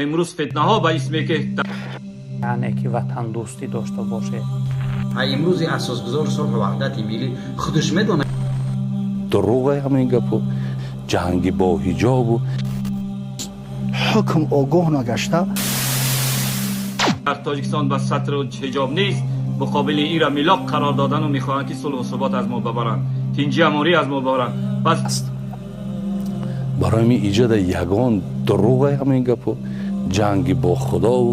Имрӯз фитнаҳо ба исме ки Яъне ки ватандӯстӣ дошта бошед. Имрӯзи асосгузори сулҳу ваҳдати миллӣ худаш медонад. Дурӯғе ҳамин гапу ҷанги бо ҳиҷобу ҳукм огоҳ нагашта. Дар Тоҷикистон ба сатру ҳиҷоб нест, муқобили инро милоқ қарор додану мехоҳанд, ки сулҳу субот аз мо бабаранд, тинҷи амонӣ аз мо бабаранд. Пас барои ми иҷода ягон дурӯғе ҳамин гапу ҷанги бо худову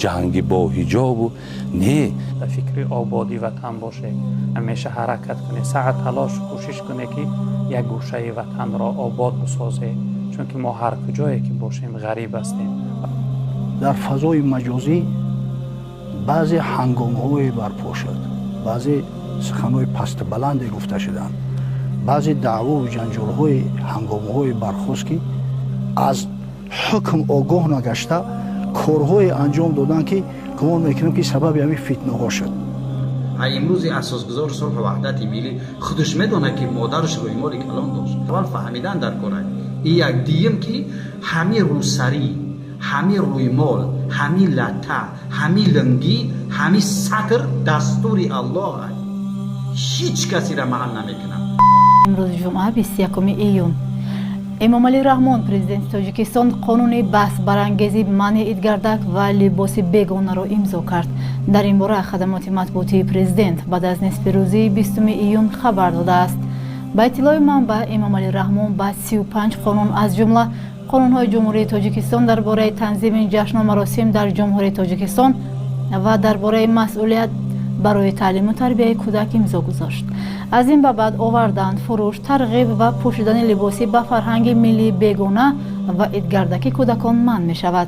ҷанги бо ҳиҷобу не. Дар фикри ободии ватан бошед, ҳамеша ҳаракат кунед, саъ талош кӯшиш кунед, ки як гӯшаи ватанро обод бисозед, чунки мо ҳар куҷое ки бошем, ғариб ҳастем. Дар фазои маҷозӣ баъзе ҳангомҳое барпо шуд, баъзе суханҳои пасту баланде гуфта шуданд, баъзе даъвову ҷанҷолҳои ҳангомҳое бархост, ки аз ҳукм огоҳ нагашта корҳое анҷом доданд, ки гумон мекунем, ки сабаби ҳамин фитнаҳо шуд. Имрӯзи асосгузори сулҳу ваҳдати миллӣ худаш медонад, ки модараш рӯймоли калон дошт. Аввал фаҳмидан дар кора и як диюм, ки ҳамин рӯсарӣ, ҳамин рӯймол, ҳамин латта, ҳамин лингӣ, ҳамин сатр дастури Аллоҳ, ҳеҷ касеро маҳал намекунад. Имрӯз ҷумъа, 21 июн, Эмомалӣ Раҳмон, президенти Тоҷикистон, қонуни баҳсбарангези манъи идгардак ва либоси бегонаро имзо кард. Дар ин бора хадамоти матбуотии президент баъд аз нисфирӯзии 20 июн хабар додааст. Ба иттилои манбаъ, Эмомалӣ Раҳмон ба 35 қонун, аз ҷумла қонунҳои Ҷумҳурии Тоҷикистон дар бораи танзими ҷашну маросим дар Ҷумҳурии Тоҷикистон ва дар бораи масъулият барои таълиму тарбияи кӯдак, имзо гузошт. Аз ин ба баъд овардан, фурӯш, тарғиб ва пӯшидани либоси ба фарҳанги миллии бегона ва идгардаки кӯдакон манъ мешавад.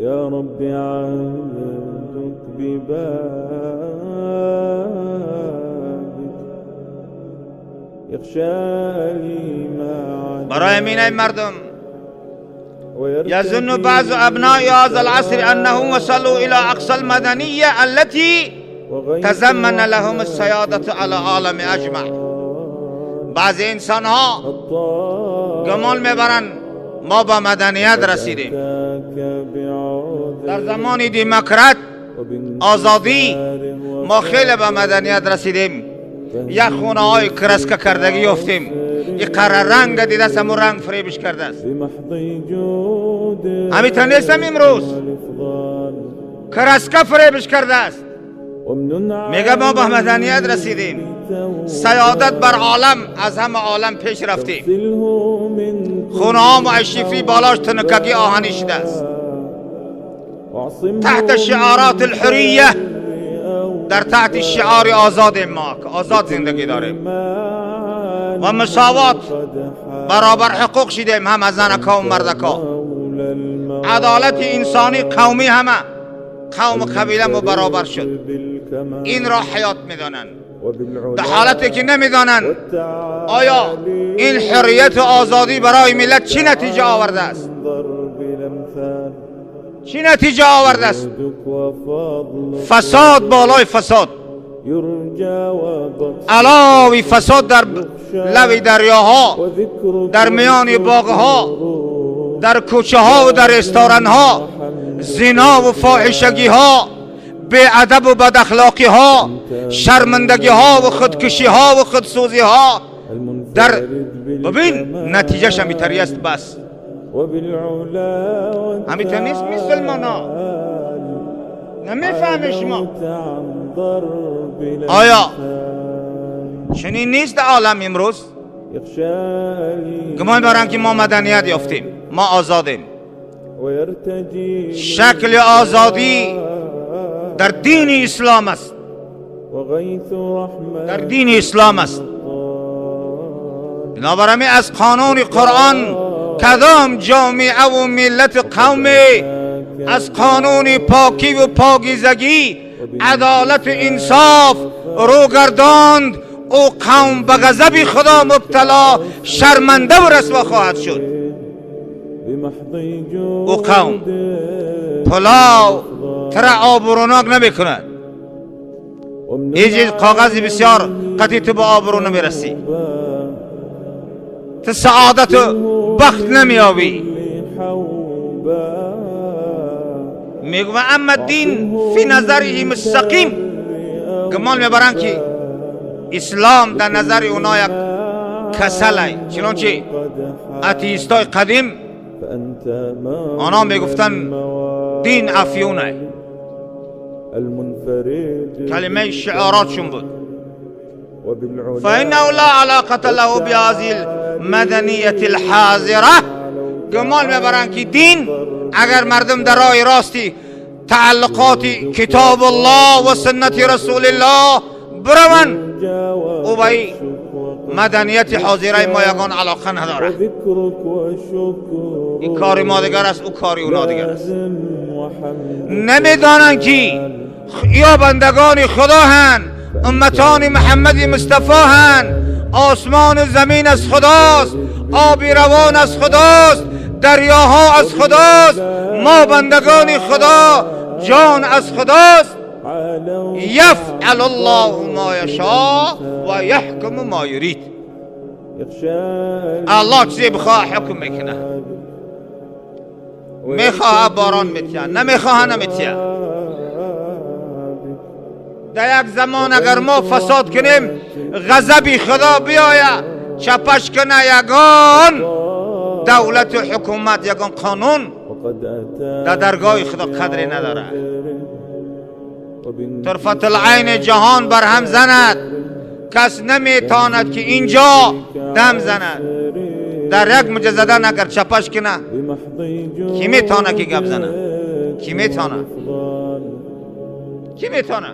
يا رب، عبدك ببابك يخشى أليم. برای من ای مردم، يظن بعض أبناء هذا العصر أنهم وصلوا إلى أقصى المدنية التي تضمن لهم السيادة على العالم أجمع. بعضی انسان ها گمان میبرند ما با مدنیت رسیدیم. در زمان دموکرات، آزادی، ما خیلی به مدنیت رسیدیم. یک خونه های کرسکه کردگی یافتیم. یک قرار رنگ دیده است، همون رنگ فریبش کرده است. همیتر نیستم. امروز کرسکه فریبش کرده است، میگه ما به مدنیت رسیدیم، سیادت بر عالم، از همه عالم پیش رفتیم. خونه ها معشفی بالاش تنکگی آهنی شده است. تحت شعارات الحریه، در تحت شعار آزاد، ما آزاد زندگی داریم و مساوات، برابر حقوق شدیم، هم از زنکا و مردکا، عدالت انسانی، قومی، همه قوم و قبیله مو برابر شد. این را حیات میدانند، در حالتی که نمیدانند آیا این حریت و آزادی برای ملت چی نتیجه آورده است، چی نتیجه آورده است. فساد بالای فساد، علاوی فساد در لوی دریاها، در میان باغها، در کوچه ها و در رستوران ها، زنا و فاحشگی ها، بی ادب و بد اخلاقی ها، شرمندگی ها و خودکشی ها و خودسوزی ها. در ببین، نتیجهش همیتری است. بس همیتر نیست. مسلمان ها، نمیفهمی شما. آیا چنین نیست عالم امروز؟ گمان برن که ما مدنیت یافتیم، ما آزادیم. شکل آزادی در دین اسلام است، در دین اسلام است. بنابراین از قانون قرآن کدام جامعه و ملت قوم از قانون پاکی و پاکیزگی، عدالت و انصاف رو گرداند، او قوم به غضب خدا مبتلا، شرمنده و رسوا خواهد شد. او قوم پلاو ترا آبروناک نمیکند. هیچ کاغذی بسیار قطعی تو به آبرو نمیرسی، تو سعادت و بخت نمیابی. میگو اما دین فی نظره مستقیم، گمان میبرن که اسلام در نظر اونا یک کسله. چنانچه اتیستای قدیم آنها میگفتن دین افیونه، کلمه شعاراتشون بود. فإنه لا علاقة له بهذه المدنیت الحاضره. گمان میبرن که دین اگر مردم در راه راستی تعلقات کتاب الله و سنت رسول الله بروند، او به مدنیت حاضره ما یگان علاقه نداره. این کار ما دیگر است، او کاری اونا دیگر است. نمیدانند که یا بندگان خدا هن، امتان محمد مصطفی هن، آسمان و زمین از خداست، آب روان از خداست، دریاها از خداست، ما بندگان خدا، جان از خداست. یفعل الله ما یشاء و یحکم ما یرید. الله چیزی بخواه حکم میکنه، میخواه باران میتیه، نمیخواه نمیتیه. در یک زمان اگر ما فساد کنیم غضب خدا بیایه چپش کنه، یگان دولت و حکومت، یگان قانون در درگاه خدا قدری نداره. طرفت العین جهان بر هم زند، کس نمیتاند که اینجا دم زند. در یک مجزدن اگر چپش کنه کی میتانه که گپ زنه؟ کی میتانه؟ کی میتانه؟